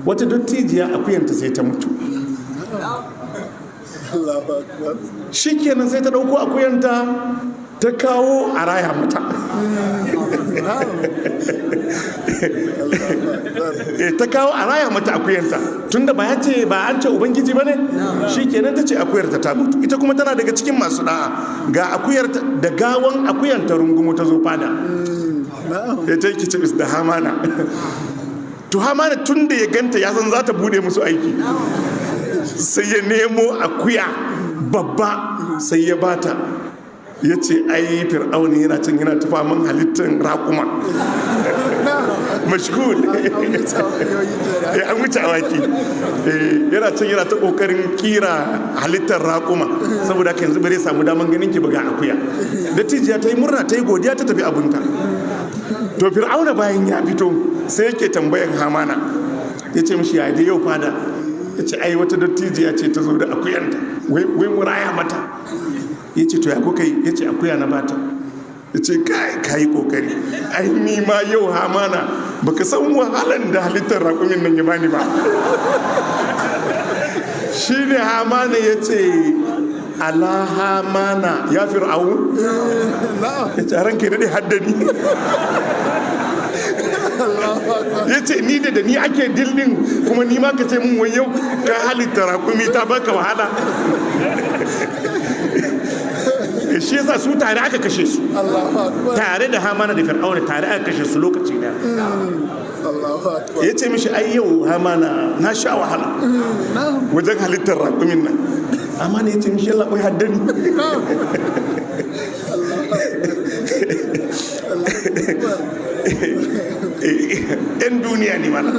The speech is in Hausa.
Wata dottijiya akuyanta sai ta mutu. Allahu akbar. Shikenan sai ta ɗauko akuyanta ta kawo a raya mata. Ta kawo a raya mata akuyanta, tunda ba ya ce ba an ce ubangiji ba ne. Shikenan ta ce akuyarta ta mutu, ita kuma tana daga cikin masu da'a. Ga akuyarta da gawan akuyanta rungumo ta zo fada. Ya ta yi kicibis da Hamana. To Hamana tun da ya ganta ya san za ta bude musu aiki, sai ya nemo akuya babba sai ya bata, ya ce ai Fir'auni yana can yana tufa man halittar raƙuma, mashgul, an wuce awaki. Yana can yana ta kokarin kira halittar raƙuma, saboda haka yanzu bare samu daman ganin ki buga akuya. Dattijiya ta yi murna, ta yi godiya, ta tafi abunta. To Fir'auna bayan ya fito sai yake tambayan Hamana, ya ce mishi, ya dai yau fada? Ya ce ai wata dattijiya ce ta zo da akuyanta, wai muraya mata. Ya ce to ya kuka yi? Ya ce akuya na bata. Ya ce kai, ka yi kokari, ai ni ma yau Hamana baka san wahalan da halittar raƙumin nan ya bani ba. Shi ne Hamana ya ce, ala Hamana ya Fir'aun. Ya ce ranka ya daɗe, haddani. Ya ce ni da ni ake dildin, kuma ni ma ka ce mun wai yau ka halitta raƙumi ta baka wahala. Shi yasa su tare aka kashe su. Allahu akbar. Tare da Hamana da Fir'auna tare aka kashe su lokaci da Allahu akbar. Ya ce mishi ai yau Hamana na sha wahala wajen halittar raƙumin nan. Hamana ya ce mishi yalla bai, haddani. Yan duniya ne mana.